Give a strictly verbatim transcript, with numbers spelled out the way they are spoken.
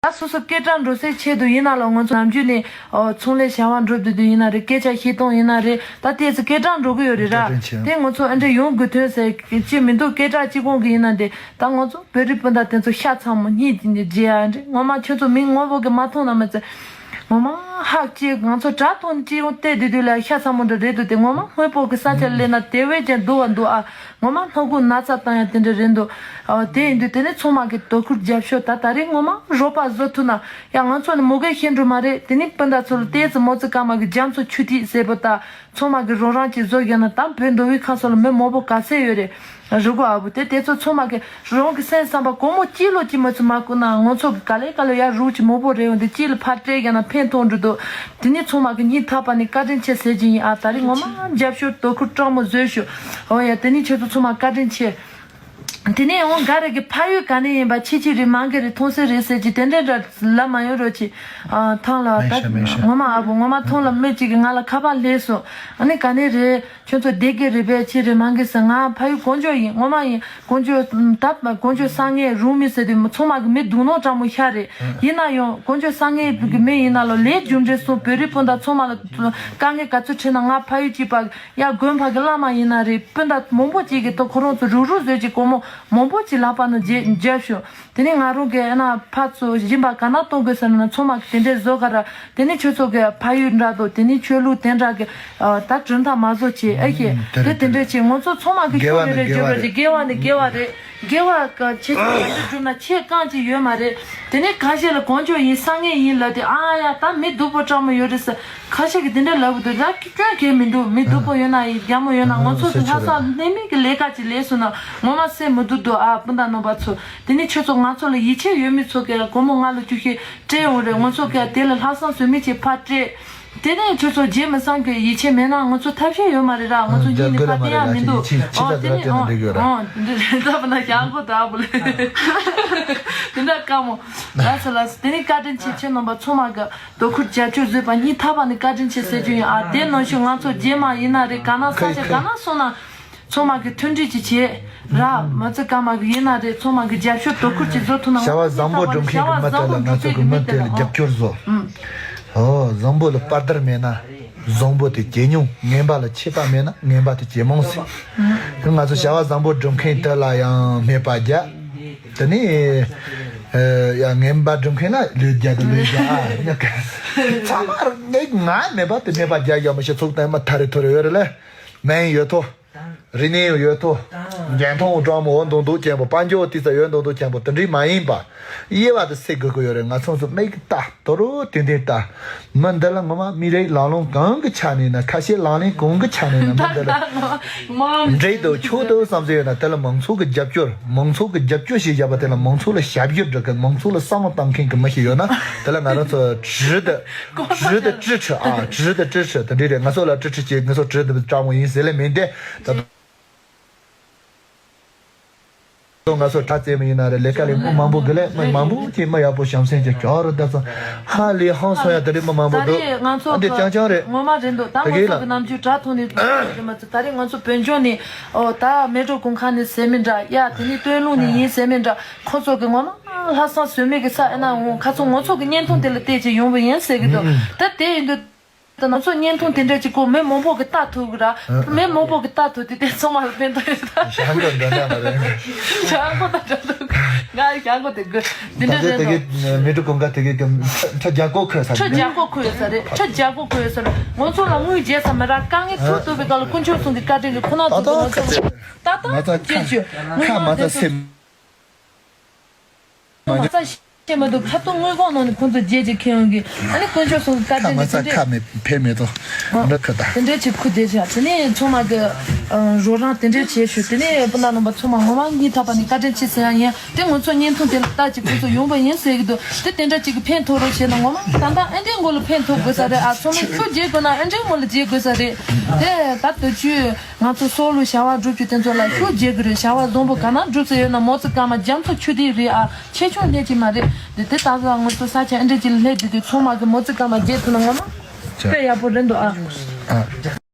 ད་སོ་སོ་སྐད་གྲགས་འགྲོ་སའི་ཆེད་དུ་ཡིན་ན་ལ། ང་ཚོ་ནམ་རྒྱུན་ནས་ཨོ་ཚོང་ལས་བྱ་བ་འགྲུབ་བསྡད་དུས་ཡིན་ན་རེད། སྐད་ཆ་བཤད་སྟངས་ཡིན་ན་རེད། ད་ལྟའི་ཚེ་སྐད་གྲགས་འགྲོ་གི་ཡོད་རེད་ར། བཀའ་དྲིན་ཆེ། དེ་ང་ཚོ་ཨ་འདྲ་ཡོང་དགོས་དོན་ཟེར་ཅི་མི་འདུག་སྐད་གྲགས་གཅིག་གོང་གི་ཡིན་ན་དེ། ད་ང་ཚོ་བོད་རིགས་སྤུན་ཟླ་དེ་ཚོ་ཤ་ཚ་མོ་གཉིད་ཀྱི་རྗེས་ཨ་འདྲ་ངོ་མ་ཁྱོད་ཚོ་མི་དངོས་པོ་གི་མ་མཐོང་ན་མི་ཚེ། ངོ་མ་ཧ་ཅིག་ང་ཚོ་དྲ་ཐོག་ནས་ཅི་ཡོང་བལྟས་བསྡད་དུས་ལ་ཤ་ཚ་མོ་འདྲ་རེད་འདུག་དེ་ངོ་མ་དངོས་པོ་གི་ས་ཆ་སླེབས་ན་དེ་བས་ཀྱང་སྡུག་བ་འདུག་ཨ། ངོ་མ་སྣ་ཁུག་ན་ཚ་བཏང་ཡ་དེ་འདྲ་རེད་འདུག་ཨ། དེ་ཡིན་དུས་དེ་ནས་ཚང་མ་གི་དོ་ཁུར་རྒྱབ་སྐྱོར་ད་ད་རེས་ངོ་མ་རོགས་པ་བཟོ་ཐུབ་ན་ཡ། ང་ཚོ་ནི་མོ་གས་ཤེས་འགྲོ་མ་རེད། དེ་ནི་སྤུན་ཟླ་ཚོ་ལ་ཏོག་ཙམ་མོ་ཙི་ཀ་མ་གི་རྒྱ་མཚོ་ཆུ་ཐིགས་ཟེར་བ་ད། ཚང་མ་གི་རོགས་རམ་ཅིག་བཟོ་རྒྱུ་ན་ད་བོད་མདོ་དབུས་ཁམས་གསུམ་ལ་མི་མང་པོ་ག་ཚད་ཡོད་རེད། རུ་གུ་ཨ་བུ་དེ་དེ་ཚོ་ཚང་མ་གི་རང་གི་སེམས་བསམ་པ་སྒོར་མོ་གཅིག་ལོ་གཅིག་མ་ཚུགས་མ་བསྐུར་ན་ང་ཚོ་གི་ག་ལེ་ག་ལེ་ཡ་རུག་ཅིག་མང་པོ་རེད་འོང་དེ་གཅིག་ལ་ཕར་སྤྲད་རྒྱུ་ན་ཕན་ཐོགས་འགྲོ་འདུག་དེ་ནི་ཚང་མ་གི་སྙིང་ཐག་པ་ནས་བཀའ་དྲིན་ཆེ་ཟེར་གྱི་ཡིན་ཨ། ད་རེས་ངོ་མ་རྒྱབ་སྐྱོར་དོ་ཁུར་སྤྲང་མོ་བཟོས་ཤོག་ཨོ་ཡ་དེ་ནི་ཁྱོད་ཚོ་ཚང་མ་བཀའ་དྲིན་ཆེ། དེ་ནས་འོང་ག་རེ་གི་ཕ་ཡུལ་ག་ནས་ཡིན་པ་ཆེ་ཆེ་རེད་མང་གི་རེད་མཐོང་སེ་རེད་ཟེར་གྱི་དེ་འདྲ་འདྲ་ལབ་མ་ཡོང་རོགས་གྱིས། ཨ་ཐང་ལ་མེད་ཤ་མེད་ཤ། ངོ་མ་ཨ་བུ་ངོ་མ་ཐང་ལ་མི་གཅིག་གིས་ང་ལ་ཁ་པར་སླེབས་སོང་། ཨ་ནི་ག་ནས་རེད་ཁྱོད་ཚོ་བསྡད་ཀྱི་རེད་པས་ཆེ་རེད་མང་གི་ཟེར། ང་ཕ་ཡུལ་དཀོན་མཆོག་ཡིན་ངོ་མ་ཡིན། དཀོན་མཆོག་ད་དཀོན་མཆོག་སང་ངེ་རུང་མི་ཟེར་དུས་ཚང་མ་གི་མི་སྡུག་ནོ་གྲང་མོ་ཤ་རེད། ཡིན་ན་ཡང་དཀོན་མཆོག་སང་ངེ་གི་མི་ཡིན་ན་ལོ་ལས་རྒྱུ་འབྲས་སོང་བོད་རིགས་སྤུན་ཟླ་ཚང་མ་ལ་དཀའ་ངལ་ག་ཚོད་འཕྲད་ན་ང་ཕ་ཡུལ་གཅིག་པ། ཡ་དགོན་པ་གི་བླ་མ་ཡིན་ན་རེད་སྤུན་ཟླ་མང་པོ་ཅིག་གིས་ད་ཁོ་རང་ཚོ་རུག་རུག་བཟོས་ཀྱི་སྒོར་མོ་མང་པོ་ཅིག་ལག་པ་ནང་རྒྱབ་རྒྱབ་ཤོག་དེ་ནས་ང་རང་གི་ཨ་ན་ཕར་ཚུར་སྦྱིན་པ་ག་ན་གཏོང་དགོས་ཟེར་ན་ཚང་མ་གི་དེ་འདྲས་བཟོ་ག་ར། དེ་ནས་ཁྱོད་ཚོ་གི་ཕ་ཡུལ་འདྲ་དང་དེ་ནས་ཆོས་ལུགས་དེ་འདྲ་གི་ད་གྲུབ་མཐའ་མ་བཟོ་བྱེད་ཨེ་ཤེས། དེ་དེ་འདྲས་བྱེད་ང་ཚོ་ཚང་མ་གི་དགེ་བ་ཁྱོད་ནི་རེ་རེ་དགེ་བ་བ་རེད་དགེ་བ་ནི་དགེ་བ་རེད། དགེ་བ་ག་ཆེ་ཆུང་ག་འདྲ་བསྒྲུབ་ན་ཆེས་རྐང་གཅིག་ཡོད་མ་རེད། དེ་ནས་ཁ་ཤས་ལ་དཀོན་མཆོག་ཡིན་སངས་རྒྱས་ཡིན་ལབ་དུས་ཨ་ཡ་ད་མི་སྡུག་པོ་སྤྲང་མོ་ཡོད་རེད་ཟེར། ཁ་ཤས་ཀྱིས་དེ་འདྲ་ལབ་གི་འདུག་ད་སྐྱོན་གང་མི་འདུག་མི་སྡུག་པོ་ཡོད་ན་ཡིན་རྒྱ་མོ་ཡོད་ན་ང་ཚོ་གི་ལྷག་བསམ་ལྷད་མེད་ཀྱི་ལས་ཀ་ཅིག་ལས་སོང་ན་ངོ་མ་སེམས་མི་སྡུག་འདུག་ཨ་སྤུན་ཟླ་རྣམ་པ་ཚོ། དེ་ནས་ཁྱོད་ཚོ་ང་ཚོ་ལ་ཡིད་ཆེས་ཡོད་མི་ཚོ་གི་སྒོར་མོ་ལྔ་ལོ་བཅུ་བཞི་སྤྲད་ཡོང་རེད། ང་ཚོ་གི་དེ་ལ་ལྷག་བསམ་ཟོལ་མེད་ཅིག་ཕར་སྤྲད། དེ་ནས་ཁྱོད་ཚོ་རྗེས་མི་སང་གི་ཡིད་ཆེས་མེད་ན་ང་ཚོ་ཐབས་ཤེས་ཡོད་མ་རེད་ར། ང་ཚོ་གཉིས་ནི་ཕར་བསྟན་ཡ་མི་འདུག་ཨོ་དེ་ནས་ཨོ་ཨོ་འདི་རེད་ད་བུ་ན་ཞང་གོ་ད་བུ་ལེ་དེ་འདྲ་དཀའ་མོ། ལགས་སོ་ལགས་སོ། དེ་ནས་བཀའ་དྲིན་ཆེ་ཁྱེད་རྣམ་པ་ཚང་མ་གི་དོ་ཁུར་རྒྱབ་སྐྱོར་བཟོས་པ་སྙིང་ཐག་པ་ནས་བཀའ་དྲིན་ཆེ་ཟེར་རྒྱུ་ཡིན་ཨ། དེ་ནང་བཞིན་ང་ཚོ་རྗེས་མ་ཡིན་ན་རེད་ག་ན་ས་ཆ་ག་ན་སོང་ན། ཚང་མ་གི་མཐུན་སྒྲིལ་ཅིག་བྱེད་ར། མ་ཚད་ཀ་མ་གི་ཡིན་ན་རེད་ཚང་མ་གི་རྒྱབ་སྐྱོར་དོ་ཁུར་ཅིག་བཟོ་ཐུབ་ན་བྱ་བ་བཟང་པོ་སྒྲུབ་མཁན་གི་མི་དེ་ལ་ང་ཚོ་གི་མི་དེ་ལ་རྒྱབ་སྐྱོར་བཟོ། ཨོ་བཟང་པོ་ལ་དཔའ་དར་མེད་ན་བཟང་པོ་དེ་ཇེ་ཉུང་ངན་པ་ལ་ཆད་པ་མེད་ན་ངན་པ་དེ་ཇེ་མང་ཟེར། ང་ཚོ་བྱ་བ་བཟང་པོ་སྒྲུབ་མཁན་དེ་ལ་ཡང་སྨད་པ་རྒྱག་དེ་ནས་ཡང་ངན་པ་སྒྲུབ་མཁན་ལ་ལུས་རྒྱག་དང་ལུས་རྒྱག་ཨ་ཚང་མ་ངས་ང་སྨད་པ་དེ་སྨད་པ་རྒྱག་ཡག་མི་ཤེས་ཚུགས་དང་མ་ཐ་རེ་ཐོ་རེ་ཡོད་རེད་ལེ། མེན་ཡོད་ཐོ། རིག་གནས་ཡོད་ཐོ། འགན་ཐོང་འགྲོ་མོ་འོ་འདུག་འདུག་ཅན་པོ་དཔལ་འབྱོར་ཏི་ཙ་ཡོད་འདུག་འདུག་ཅན་པོ་དེ་འདྲའི་མ་ཡིན་པ། དབྱེ་བ་དེ་སེལ་དགོས་ཀྱི་ཡོད་རེད། ང་ཚོ་ཚོ་མིག་ལྟ་དོ་རུ་ཏན་ཏན་ལྟ། མི་འདི་ལ་ངོ་མ་མི་རིགས་ལག་ལོང་གང་གི་ཆ་ནས་ན་ཁ་ཤས་ལག་ལེན་གང་གི་ཆ་ནས་ན་མི་འདི་ལ་འདྲེ་དང་ཆོས་དང་བསམ་ཚུལ་ཡོད་ན་དེ་ལ་མང་ཚོགས་ཀྱི་རྒྱབ་སྐྱོར་མང་ཚོགས་ཀྱི་རྒྱབ་སྐྱོར་ཞིག་བཞག་པ་དེ་ལ་མང་ཚོགས་ལ་ཞབས་ཞུ་སྒྲུབ་མཁན་མང་ཚོགས་ལ་བསམ་བློ་བཏང་མཁན་གྱི་མི་ཞིག་ཡོད་ན་དེ་ལ་ང་རང་ཚོ་གྲི་དང་གྲི་དང་གྲི་ཁྲི་ཨ་གྲི་དང་གྲི་ཁྲི་དེ་འདྲས་རེད། ང་ཚོ་ལ་གྲི་ཁྲི་བྱེད་ང་ཚོ་གྲི་དང་སྤྲང་མོ་ཡིན་ཟེར་ལེ་མིན་ཏེ་ད། ང་ཚོ་གྲྭ་རྩེ་མི་ཡིན་ན་རེད་ལས་ཀ་ལས་མི་མང་པོ་དགེ་ལས་མི་མང་པོ་ཅིག་མི་ཡག་པོ་བྱམས་སེམས་ཀྱི་གྱོག་རུ་བསྡད་ཙང་ཧ་ལས་ཧང་སོང་ཡ་དེ་རིགས་མི་མང་པོ་འདུག་ད་རེས་ང་ཚོ་འདི་རྐྱང་རྐྱང་རེད། ངོ་མ་རེད་འདུག་ད་ང་ཚོ་གི་ནམ་རྒྱུན་དྲ་ཐོག་ནས་རེད་མ་ཚོ་ད་རེས་ང་ཚོ་བོད་ལྗོངས་ནས་ཨོ་ད་མལ་གྲོ་གུང་ཁ་ནས་ཟེར་མི་འདྲ་ཡ་དེ་ནས་སྟོད་ལུང་ནས་ཡིན་ཟེར་མི་འདྲ་ཁོ་ཚོ་གི་ངོ་མ་ལྷག་བསམ་ཟོལ་མེད་ཀྱི་ས་ཨེ་ན་འོང་ཁ་ཚོ་ང་ཚོ་གི་བརྙན་ཐུང་དེ་ལ་བལྟས་ཀྱི་ཡོང་བ་ཡིན་ཟེར་གི་འདུག་ད་དེ་ཡིན་དུས། ད་ང་ཚོ་བརྙན་ཐུང་དེ་འདྲ་ཅིག་གོ་མི་མང་པོ་གི་ལྟ་ཐུབ་གི་ར། མི་མང་པོ་གི་ལྟ་ཐུབ་དེ་དེ་ཚང་མ་ལ་ཕན་ཐོགས་ཡོད་ད། ཞང་གོ་འདྲ་འདྲ་མ་རེད། ཞང་གོ་ད་འདྲ་འདུག་ང་ཞང་གོ་དེ་དགོས་འདི་འདྲ་ད་རེད་དེ་དོ། གི་མི་འགྲོ་གོང་ག་དེ་གི་ཁྲ་རྒྱ་གོ་ཁོས་ས་ཁྲ་རྒྱ་གོ་ཁོས་ས་རེད། ཁྲ་རྒྱ་གོ་ཁོས་ས་རེད། ང་ཚོ་ལ་དངུལ་རྒྱས་ས་མི་ར་དཀའ་ངལ་ཚུར་ཐུབ་པའི་སྐབས་ལ་དཀོན་མཆོག་གསུམ་གི་བཀའ་དྲིན་གི་ཁོ་ན་ཚོ་གི་ང་ཚོ་ད་ད་ཁ་ཅེ་ཅེ་ཁ་མ་ཚ་སེམས། ཁ་མ་ཚ་ཤེས་མ་འདུག་ཁ་ཐུག་དངུལ་ཁང་ནང་ནས་ཁོང་ཚོ་རྗེས་ཀྱི་ཁེ་ཡོང་གི་ཨ་ནི་དཀོན་མཆོག་གསུམ་གྱི་བཀའ་ཁ་དྲིན་མ་གྱི་ཚ་དེ་ཁ་འདྲས། མེད་ཕེ་མེད་དོ། འདྲ་ཁ་ད། དེ་འདྲས་ཀྱི་ཁུ་དེ་བྱ་དེ་ནས་ཚང་མ་གི་རོགས་རམ་དེ་འདྲས་བྱེད་ཞུ་དེ་ནས་སྤུན་ཟླ་རྣམ་པ་ཚང་མ་ངོ་མ་སྙིང་ཐག་པ་ནས་བཀའ་དྲིན་ཆེ་ཟེར་ཡ་ཡིན། དེ་ང་ཚོ་བརྙན་ཐུང་དེ་ལ་ལྟ་ཅིག་ཁོང་ཚོ་ཡོང་པ་ཡིན་ཟེར་གི་འདུག་དེ་དེ་འདྲ་ཅིག་གི་ཕན་ཐོགས་རོགས་བྱས་ན་ངོ་མ་ད་ལྟ་ཨེ་འདྲས་མགོ་ལ་ཕན་ཐོགས་དགོས་ས་རེད་ཨ། ཚང་མས་ཤུགས་རྒྱག་དགོས་ན་ཨེ་འདྲས་མགོ་ལ་རྒྱག་དགོས་ས་རེད། དེ་ད་དུ་ཅུ། ང་ཚོ་སྲོག་ལུས་བྱ་བ་སྒྲུབ་རྒྱུ་དེ་ཚོ་ལ་ཤུགས་རྒྱག་གི་རེད། བྱ་བ་བཟང་པོ་ག་ན་སྒྲུབ་ས་ཡོད་ན་མོ་ཙི་ཀ་མ་རྒྱ་མཚོ་ཆུ་ཐིགས་རེད་ཨ། ཆེ་ཆུང་སླེབས་ཀྱི་མ་རེད། དེ་དེ་ད་གཟོད་ང་ཚོ་ས་ཆ་ཨེ་འདྲ་ཅིག་ལ་སླེབས་དུས་དུས་ཚང་མ་གི་མོ་ཙི་ཀ་མ་རྒྱལ་ཐུབ་ན་ངོ་མ་དཔེ་ཡག་པོ་རེད་འདུག་ཨ། ཨ།